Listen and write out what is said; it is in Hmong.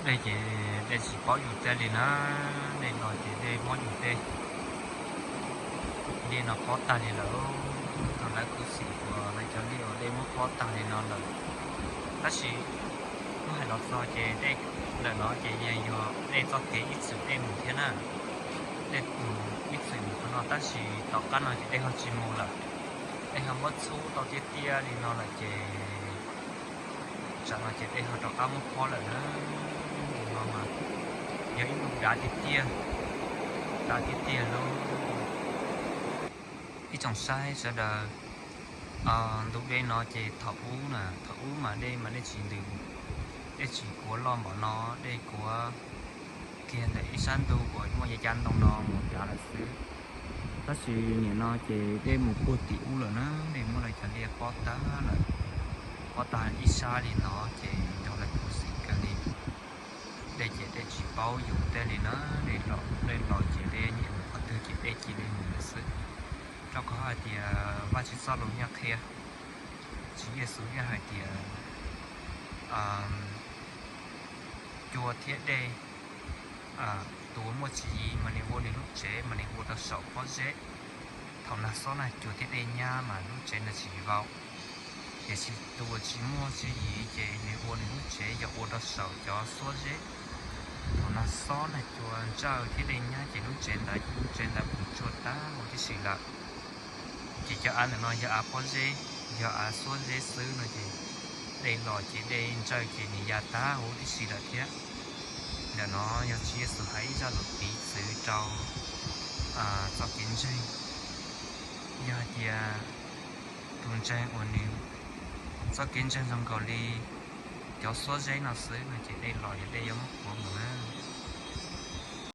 Dej ces dej tsis paub yus tej li na, dej los ces dej muab yus tej liaj no pob tag li lawm. Rau lawv khuv xim uas lawv cov liaj uas dej muab pob tag li no lawm. Tab sis muab hais los txog ces dej ntawm no ces yog dej txoj kev ib txwm dej mus thiab na, dej mus ib txwm mus qhov no tab sis tom qab no ces dej ho tsis mus lawm, dej ho muab txhub tau tiaj tiaj li no lawm ces tsam no ces dej ho rov qab muab pob lawm na. Ntu no mas yog ib ntu dav tiag tiag, dav tiag tiag lauj. Ib tsoom saib sawv daws, ntu dej no ces thaum ub na, thaum ub mas dej mas dej tsis ntws, dej tsis kuav loj npaum no, dej kuav kiag ntawm ib sab ntug uas muaj yav cav ntoo no mus dav lawm xwb. Tab sis nim no ces dej mus puag tim ub lawm na, dej muab lawv cov liaj pob tag lawm, pob tag ib sab li no ces nrog lawv khuv xim kawg li. Dej ces dej tsis paub yus tej li na, dej los ces dej nyiam mus qhov twg ces dej cia li mus lawm xwb. Rau qhov hais tias Vajtswv txoj lus yeej qhia, Tswv Yexus yeej hais tias cua thiab dej, tus uas muaj tswv yim mas nws ua nws lub tsev mas nws ua rau saum pob zeb. Thaum nag xob nag cua thiab dej nyab mas lub tsev no tsis vau. Tiam sis tus uas tsis muaj tswv yim ces nws ua nws lub tsev yog ua rau saum cov xuab zeb. Thaum nag xob nag cua ntsawj thiab dej nyab ces lub tsev ntawd, lub tsev ntawd puas tsuaj tag huv tib si lawm. Ces cov av ntawm no yog av pob zeb, yog av xuab zeb xwb no ces dej los ces dej ntsawj ces nws ya tag huv tib si lawm thiab. Ntawm no yog Tswv Yexus hais ib zaj lus piv txwv rau txoj kev ntseeg. Yog hais tias tus ntseeg uas nws txoj kev ntseeg zoo nkaus li cov xuab zeb no xwb no ces dej los yog dej yuav muab